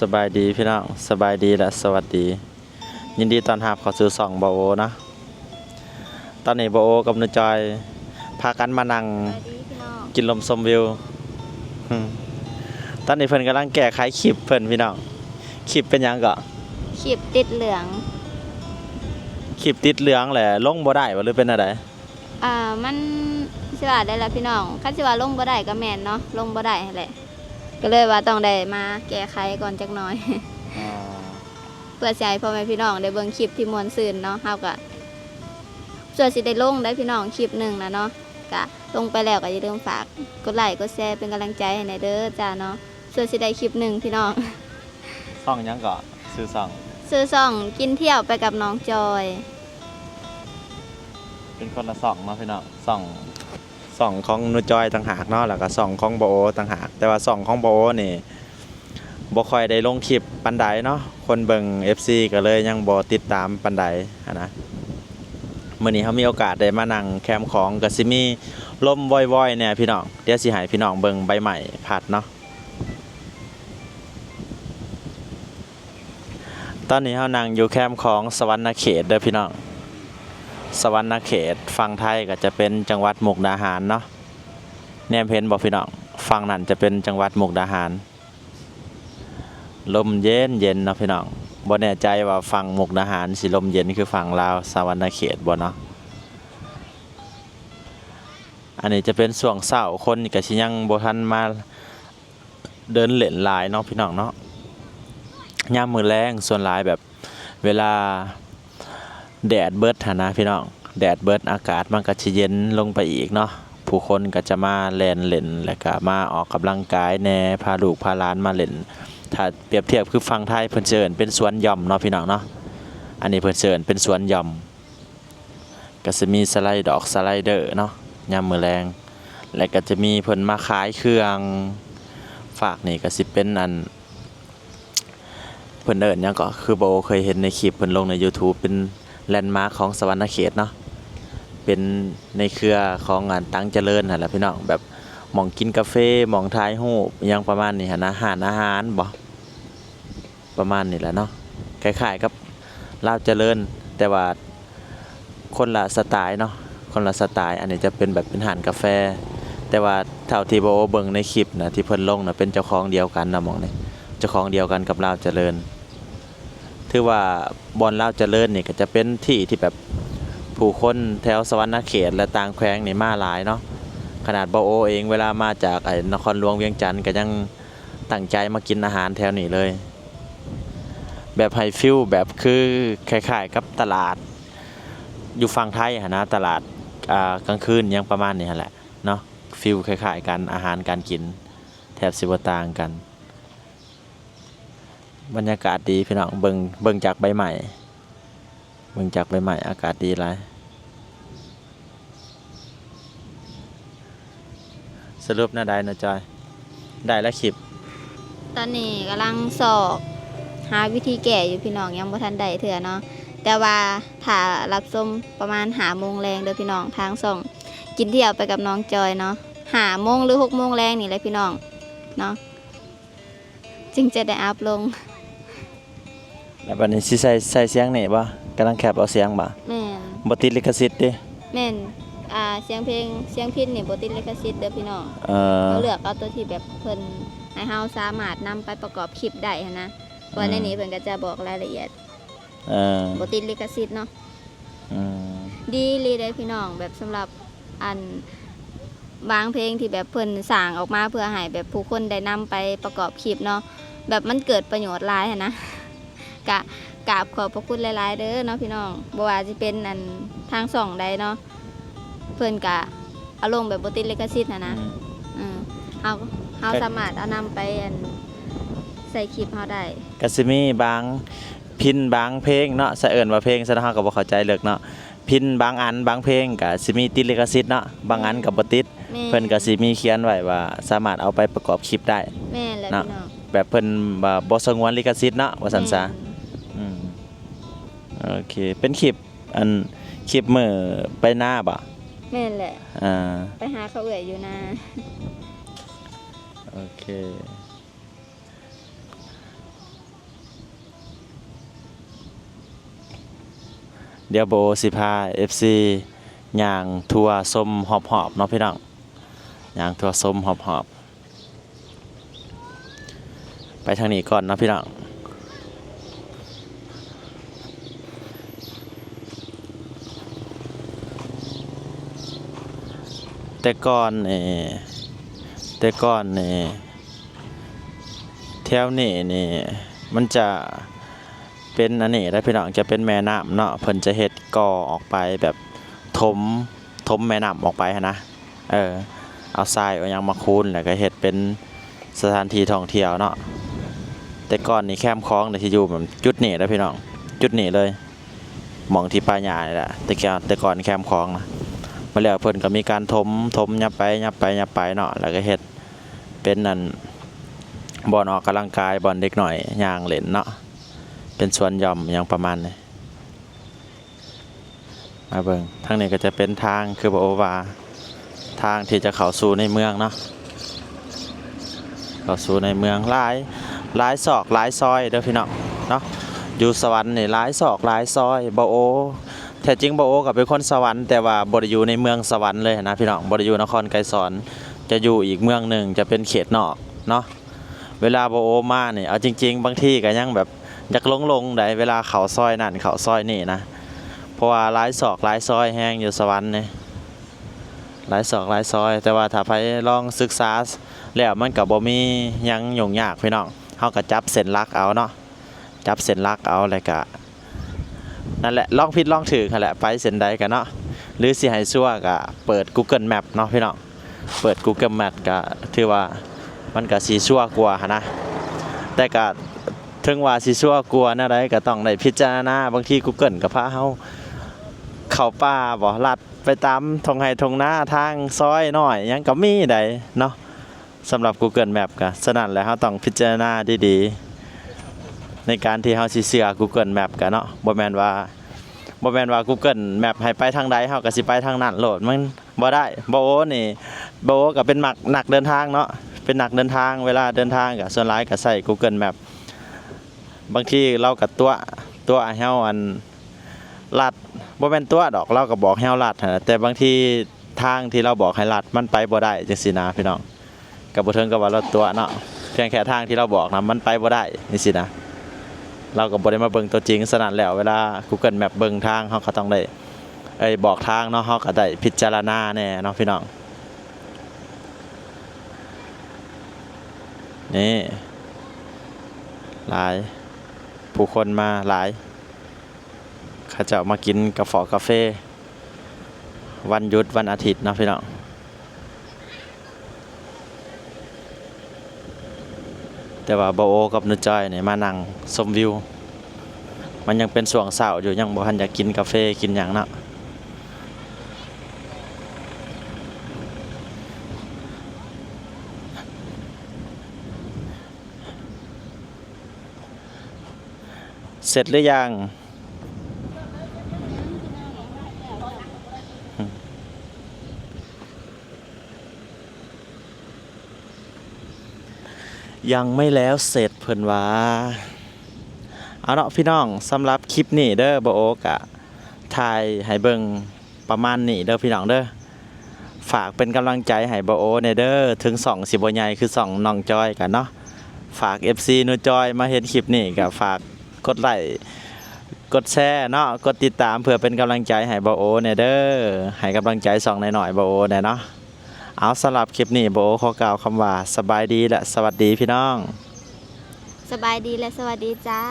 ສະບາຍດີພີ່ນ້ອງ, ສະບາຍດີ ແລະ ສະຫວັດດີ. ຍິນດີຕ້ອນຮັບເຂົ້າສູ່ຊ່ອງບ່າວໂອເນາະ. ຕອນນີ້ບ່າວໂອກັບໜູຈອຍພາກັນມານັ່ງ ສະບາຍດີພີ່ນ້ອງ ກິນລົມຊົມວິວ. ຕອນນີ້ເພິ່ນກຳລັງແກ້ໄຂຄລິບເພິ່ນພີ່ນ້ອງ. ຄລິບເປັນຫຍັງເກາະ? ຄລິບຕິດເຫຼືອງ. ຄລິບຕິດເຫຼືອງແຫຼະ ລົງບໍ່ໄດ້ບໍ່ ຫຼືເປັນແນວໃດ? ອ່າ ມັນຊິວ່າໄດ້ລະພີ່ນ້ອງ, ຄັນຊິວ່າລົງບໍ່ໄດ້ກໍແມ່ນເນາະ, ລົງບໍ່ໄດ້ຫັ້ນແຫຼະ, ກໍເລີຍວ່າຕ້ອງໄດ້ມາແກ້ໄຂກ່ອນຈັກໜ່ອຍ ອ່າ ເພື່ອຊິໃຫ້ພໍ່ແມ່ພີ່ນ້ອງໄດ້ເບິ່ງຄລິບທີ່ມ່ວນຊື່ນເນາະ. ເຮົາກໍສ່ວນຊິໄດ້ລົງໄດ້ພີ່ນ້ອງ ຄລິບໜຶ່ງນະເນາະ, ກະລົງໄປແລ້ວກໍຢ່າລືມຝາກກົດໄລກົດແຊເປັນກຳລັງໃຈໃຫ້ແດ່ເດີຈ້າເນາະ. ສ່ວນຊິໄດ້ຄລິບໜຶ່ງພີ່ນ້ອງ. ຊ່ອງຫຍັງເກາະ? ຊື່ຊ່ອງ? ຊື່ຊ່ອງກິນທ່ຽວໄປກັບນ້ອງຈອຍ. ເປັນຄົນລະຊ່ອງເນາະພີ່ນ້ອງ, ຊ່ອງ ຊ່ອງຂອງໜູຈອຍຕ່າງຫາກເນາະ ແລ້ວກໍຊ່ອງຂອງບ່າວໂອຕ່າງຫາກ. ແຕ່ວ່າຊ່ອງຂອງບ່າວໂອນີ້ບໍ່ຄ່ອຍໄດ້ລົງຄລິບປານໃດເນາະ, ຄົນເບິ່ງ ເອັຟຊີ ກໍເລີຍຍັງບໍ່ຕິດຕາມປານໃດຫັ້ນນະ. ມື້ນີ້ເຮົາມີໂອກາດໄດ້ມານັ່ງແຄມຂອງ ກໍຊິມີລົມວອຍໆແດ່ພີ່ນ້ອງ. ດຽວຊິໃຫ້ພີ່ນ້ອງເບິ່ງໃບໄມ້ພັດເນາະ. ຕອນນີ້ເຮົານັ່ງຢູ່ແຄມຂອງສະຫວັນນະເຂດເດີພີ່ນ້ອງ. ສະຫວັນນະເຂດຝັ່ງໄທກໍຈະເປັນຈັງຫວັດມຸກດາຫານເນາະ. ແນມເຫັນບໍ່ພີ່ນ້ອງ? ຝັ່ງນັ້ນຈະເປັນຈັງຫວັດມຸກດາຫານ. ລົມເຢັນໆເນາະພີ່ນ້ອງ. ບໍ່ແນ່ໃຈວ່າຝັ່ງມຸກດາຫານຊິລົມເຢັນຄືຝັ່ງລາວສະຫວັນນະເຂດບໍ່ເນາະ. ອັນນີ້ຈະເປັນຊ່ວງເຊົ້າ, ຄົນກໍຊິຍັງບໍ່ທັນມາ ເດີນເລ່ນຫຼາຍເນາະພີ່ນ້ອງເນາະ. ຍາມມື້ແລງສ່ວນຫຼາຍແບບເວລາແດດເບິດຫັ້ນນະພີ່ນ້ອງ, ແດດເບິດ ອາກາດມັນກໍຊິເຢັນລົງໄປອີກເນາະ. ຜູ້ຄົນກໍຈະມາແລ່ນເລ່ນ ແລ້ວກໍມາອອກກຳລັງກາຍແດ່, ພາລູກພາຫຼານມາເລ່ນ. ຖ້າປຽບທຽບຄືຝັ່ງໄທ ເພິ່ນຊິເອີ້ນເປັນສວນຢ່ອມເນາະພີ່ນ້ອງເນາະ. ອັນນີ້ເພິ່ນຊິເອີ້ນເປັນສວນຢ່ອມ. ກໍຊິມີສະໄລດອກສະໄລເດີເນາະ ຍາມມື້ແລງ, ແລະ ກໍຈະມີເພິ່ນມາຂາຍເຄື່ອງ. ຟາກນີ້ກໍຊິເປັນອັນ ເພິ່ນເອີ້ນຫຍັງເກາະ? ຄືບໍ່ເຄີຍເຫັນໃນຄລິບເພິ່ນລົງໃນຢູທູບ, ເປັນແລນມາຂອງສະຫວັນນະເຂດເນາະ, ເປັນໃນເຄືອຂອງອັນຕັງຈະເລີນຫັ້ນແຫຼະພີ່ນ້ອງ, ແບບໝ່ອງກິນກາເຟ ໝ່ອງຖ່າຍຮູບ ອີ່ຫຍັງປະມານນີ້ຫັ້ນນະ, ຮ້ານອາຫານບໍ ປະມານນີ້ແຫຼະເນາະ. ຄ້າຍໆກັບລາວຈະເລີນ ແຕ່ວ່າຄົນລະສະໄຕເນາະ, ຄົນລະສະໄຕ. ອັນນີ້ຈະເປັນແບບເປັນຮ້ານກາແຟ, ແຕ່ວ່າເທົ່າທີ່ບໍ່ເບິ່ງໃນຄລິບນະ ທີ່ເພິ່ນລົງນະ ເປັນເຈົ້າຂອງດຽວກັນນະ ໝ່ອງນີ້ ເຈົ້າຂອງດຽວກັນກັບລາວຈະເລີນ. ຖືວ່າບ່ອນລາວຈະເລີນນີ້ກໍຈະເປັນທີ່ທີ່ແບບຜູ້ຄົນແຖວສະຫວັນນະເຂດ ແລະ ຕ່າງແຂວງນີ້ມາຫຼາຍເນາະ. ຂະໜາດບ່າວໂອເອງ ເວລາມາຈາກໄອ້ນະຄອນຫຼວງວຽງຈັນ ກໍຍັງຕັ້ງໃຈມາກິນອາຫານແຖວນີ້ເລີຍ. ແບບໃຫ້ຟີລແບບຄືຄ້າຍໆກັບຕະຫຼາດຢູ່ຝັ່ງໄທຫັ້ນນະ, ຕະຫຼາດ ອ່າ ກາງຄືນຫຍັງປະມານນີ້ຫັ້ນແຫຼະເນາະ, ຟີລຄ້າຍໆກັນ, ອາຫານການກິນແທບຊິບໍ່ຕ່າງກັນ. ບັນຍາກາດດີພີ່ນ້ອງ, ເບິ່ງ ເບິ່ງຈາກໃບໄມ້ ເບິ່ງຈາກໃບໄມ້ ອາກາດດີຫຼາຍ. ສະຫຼຸບແນວໃດນະຈອຍ? ໄດ້ລະຄລິບ. ຕອນນີ້ກຳລັງຊອກຫາວິທີແກ້ຢູ່ພີ່ນ້ອງ, ຍັງບໍ່ທັນໄດ້ເທື່ອເນາະ, ແຕ່ວ່າຖ້າຮັບຊົມປະມານຫ້າໂມງແລງເດີພີ່ນ້ອງ, ທາງຊ່ອງກິນທ່ຽວໄປກັບນ້ອງຈອຍເນາະ. ຫ້າໂມງ ຫຼື ຫົກໂມງແລງນີ້ແຫຼະພີ່ນ້ອງເນາະ. ຈຶ່ງຈະໄດ້ອັບລົງ. ແລ້ວບັດນີ້ຊິໃສ່ ໃສ່ສຽງນີ້ບໍ່? ກຳລັງແຄັບເອົາສຽງບໍ່? ແມ່ນ. ບໍ່ຕິດລິຂະສິດຕິ? ແມ່ນ. ອ່າ ສຽງເພງ ສຽງພິນນີ້ບໍ່ຕິດລິຂະສິດເດີພີ່ນ້ອງ. ເອີ ເຮົາເລືອກເອົາຕົວທີ່ແບບເພິ່ນໃຫ້ເຮົາສາມາດນຳໄປປະກອບຄລິບໄດ້ຫັ້ນນະ, ເພາະວ່າ ອືມ ໃນນີ້ເພິ່ນກໍຈະບອກລາຍລະອຽດ. ເອີ ບໍ່ຕິດລິຂະສິດເນາະ. ອືມ ດີອີ່ຫຼີເດ້ພີ່ນ້ອງ, ແບບສຳລັບອັນບາງເພງທີ່ແບບເພິ່ນສ້າງອອກມາເພື່ອໃຫ້ແບບຜູ້ຄົນໄດ້ນຳໄປປະກອບຄລິບເນາະ, ແບບມັນເກີດປະໂຫຍດຫຼາຍຫັ້ນນະ. ກະກາບຂອບພະຄຸນຫຼາຍໆເດີເນາະພີ່ນ້ອງ, ບໍ່ວ່າຊິເປັນອັນທາງຊ່ອງໃດເນາະ, ເພິ່ນກະເອົາລົງແບບບໍ່ຕິດລິຂະສິດຫັ້ນນະ. ອືມ ເອີ ເຮົາ ເຮົາ ກະ ສາມາດເອົານຳໄປອັນໃສ່ຄລິບເຮົາໄດ້. ກະຊິມີບາງ ພິນບາງເພງເນາະ, ສະເອີ້ນວ່າເພງຊະເນາະ, ເຮົາກໍບໍ່ເຂົ້າໃຈເລິກເນາະ. ພິນບາງອັນບາງເພງກໍຊິມີຕິດລິຂະສິດເນາະ, ບາງອັນກໍບໍ່ຕິດ. ແມ່ນ. ເພິ່ນກໍຊິມີຂຽນໄວ້ວ່າສາມາດເອົາໄປປະກອບຄລິບໄດ້. ແມ່ນແຫຼະ ເນາະ ພີ່ນ້ອງ, ແບບເພິ່ນວ່າບໍ່ສະຫງວນລິຂະສິດເນາະ ວ່າຊັ້ນຊະ. ແມ່ນ. ອືມ ໂອເຄ ເປັນຄລິບອັນ ຄລິບມື້ໄປນາບໍ? ແມ່ນແຫຼະ. ອ່າ ໄປຫາເຂົາເອື້ອຍຢູ່ນາ. ໂອເຄ. ດຽວໂບໂອຊິພາເອັຟຊີຍ່າງທົວຊົມຮອບໆເນາະພີ່ນ້ອງ, ຍ່າງທົວຊົມຮອບໆ. ໄປທາງນີ້ກ່ອນເນາະພີ່ນ້ອງ. ແຕ່ກ່ອນນີ້ ແຕ່ກ່ອນນີ້ ແຖວນີ້ນີ້ ມັນຈະເປັນອັນນີ້ແຫຼະພີ່ນ້ອງ, ຈະເປັນແມ່ນ້ຳເນາະ. ເພິ່ນຈະເຮັດກໍ່ອອກໄປແບບຖົມ ຖົມແມ່ນ້ຳອອກໄປຫັ້ນນະ. ເອີ ເອົາຊາຍເອົາຫຍັງມາຄູນ ແລ້ວກໍເຮັດເປັນສະຖານທີ່ທ່ອງທ່ຽວເນາະ. ແຕ່ກ່ອນນີ້ແຄມຂອງນີ້ຊິຢູ່ແບບຈຸດນີ້ແຫຼະພີ່ນ້ອງ, ຈຸດນີ້ເລີຍ ໝ່ອງທີ່ປ່າຫຍ້ານີ້ແຫຼະ. ແຕ່ກ່ອນ ແຕ່ກ່ອນແຄມຂອງນະ ມາແລ້ວເພິ່ນກໍມີການຖົມ ຖົມຫຍັບໄປ ຫຍັບໄປ ຫຍັບໄປເນາະ, ແລ້ວກໍເຮັດເປັນອັນ ບ່ອນອອກກຳລັງກາຍ ບ່ອນເດັກນ້ອຍຍ່າງເລ່ນເນາະ, ເປັນສວນຢ່ອມຫຍັງປະມານນີ້. ມາເບິ່ງທາງນີ້ກໍຈະເປັນທາງ ຄືບໍ່ໂອວ່າ ທາງທີ່ຈະເຂົ້າສູ່ໃນເມືອງເນາະ, ເຂົ້າສູ່ໃນເມືອງ. ຫຼາຍ ຫຼາຍຊອກຫຼາຍຊອຍເດີພີ່ນ້ອງເນາະ. ຢູ່ສະຫວັນນີ້ຫຼາຍຊອກຫຼາຍຊອຍ. ບໍ່ໂອ ແທ້ຈິງບໍ່ໂອກໍເປັນຄົນສະຫວັນ, ແຕ່ວ່າບໍ່ໄດ້ຢູ່ໃນເມືອງສະຫວັນເລີຍນະພີ່ນ້ອງ, ບໍ່ໄດ້ຢູ່ນະຄອນໄກສອນ, ຈະຢູ່ອີກເມືອງໜຶ່ງ, ຈະເປັນເຂດນອກເນາະ. ເວລາບໍ່ໂອມານີ້ ເອົາຈິງໆ ບາງທີກໍຍັງແບບຢາກຫຼົງໆໃດ ເວລາເຂົ້າຊອຍນັ້ນເຂົ້າຊອຍນີ້ນະ, ເພາະວ່າຫຼາຍຊອກຫຼາຍຊອຍແຮງຢູ່ສະຫວັນນີ້, ຫຼາຍຊອກຫຼາຍຊອຍ. ແຕ່ວ່າຖ້າໃຜລອງສຶກສາແລ້ວ ມັນກໍບໍ່ມີຫຍັງຫຍຸ້ງຍາກພີ່ນ້ອງ, ເຮົາກໍຈັບເສັ້ນຫຼັກເອົາເນາະ, ຈັບເສັ້ນຫຼັກເອົາ ແລ້ວກະ ນັ້ນແຫຼະ ລອງຜິດລອງຖືກຫັ້ນແຫຼະ, ໄປເສັ້ນໃດກະເນາະ. ຫຼືຊິໃຫ້ຊົ່ວກະເປີດ Google Map ເນາະພີ່ນ້ອງ, ເປີດ Google Map ກະຖືວ່າມັນກະຊິຊົ່ວກວ່າຫັ້ນນະ. ແຕ່ກະເຖິງວ່າຊິຊົ່ວກວ່າແນວໃດ ກະຕ້ອງໄດ້ພິຈາລະນາ, ບາງທີ Google ກະພາເຮົາເຂົ້າປ່າບໍ ລັດໄປຕາມທົ່ງໄຮ່ທົ່ງນາ, ທາງຊອຍນ້ອຍຫຍັງກະມີໃດເນາະ. ສຳລັບ Google Map ກະ ສະນັ້ນແຫຼະ ເຮົາຕ້ອງພິຈາລະນາດີໆ ໃນການທີ່ເຮົາຊິເຊື່ອ Google Map ກະເນາະ. ບໍ່ແມ່ນວ່າ ບໍ່ແມ່ນວ່າ Google Map ໃຫ້ໄປທາງໃດ ເຮົາກະຊິໄປທາງນັ້ນໂລດ, ມັນບໍ່ໄດ້. ບໍ່ໂອນີ້ ບໍ່ໂອກະເປັນມັກ ນັກເດີນທາງເນາະ, ເປັນນັກເດີນທາງ, ເວລາເດີນທາງກະສ່ວນຫຼາຍກະໃຊ້ Google Map. ບາງທີລາວກະຕົວະ ຕົວະໃຫ້ເຮົາ ອັນ ລັດ, ບໍ່ແມ່ນຕົວະດອກ, ລາວກະບອກໃຫ້ເຮົາລັດຫັ້ນແຫຼະ, ແຕ່ບາງທີ ທາງທີ່ລາວບອກໃຫ້ລັດ ມັນໄປບໍ່ໄດ້ຈັ່ງຊີ້ນະພີ່ນ້ອງ. ກໍບໍ່ເຖິງກັບວ່າລາວຕົວະເນາະ, ພຽງແຄ່ທາງທີ່ລາວບອກນະ ມັນໄປບໍ່ໄດ້ຈັ່ງຊີ້ນະ, ລາວກໍບໍ່ໄດ້ມາເບິ່ງຕົວຈິງ. ສະນັ້ນແລ້ວ ເວລາ Google Map ເບິ່ງທາງ ເຮົາກໍຕ້ອງໄດ້ ເອີຍ ບອກທາງເນາະ, ເຮົາກໍໄດ້ພິຈາລະນາແດ່ເນາະພີ່ນ້ອງ. ນີ້ ຫຼາຍ ຜູ້ຄົນມາຫຼາຍ, ເຂົາເຈົ້າມາກິນກາເຟ ກາເຟ ວັນຢຸດວັນອາທິດເນາະພີ່ນ້ອງ. ແຕ່ວ່າບ່າວໂອກັບໜູຈ້ອຍນີ້ມານັ່ງຊົມວິວ, ມັນຍັງເປັນຊ່ວງເຊົ້າຢູ່, ຍັງບໍ່ທັນຢາກກິນກາເຟກິນຫຍັງເນາະ. ເສັດຫຼືຍັງ? ຍັງໄມ່ແລ້ວເສັດ ເພິ່ນວ່າ. ເອົາເນາະພີ່ນ້ອງ, ສຳລັບຄລິບນີ້ເດີ ບ່າວໂອກະຖ່າຍໃຫ້ເບິ່ງ ປະມານນີ້ເດີພີ່ນ້ອງເດີ. ຝາກເປັນກຳລັງໃຈໃຫ້ບ່າວໂອແດ່ເດີ, ເຖິງຊ່ອງຊິບໍ່ໃຫຍ່ຄືຊ່ອງນ້ອງຈ້ອຍກະເນາະ, ຝາກເອັຟຊີໜູຈ້ອຍມາເຫັນຄລິບນີ້ກະຝາກກົດໄລ້ ກົດແຊເນາະ, ກົດຕິດຕາມເພື່ອເປັນກຳລັງໃຈໃຫ້ບ່າວໂອແດ່ເດີ, ໃຫ້ກຳລັງໃຈຊ່ອງນ້ອຍໆບ່າວໂອແດ່ເນາະ. ເອົາ, ສຳລັບຄລິບນີ້ ບ່າວໂອຂໍກ່າວຄຳວ່າ ສະບາຍດີ ແລະ ສະຫວັດດີພີ່ນ້ອງ. ສະບາຍດີ ແລະ ສະຫວັດດີຈ້າ.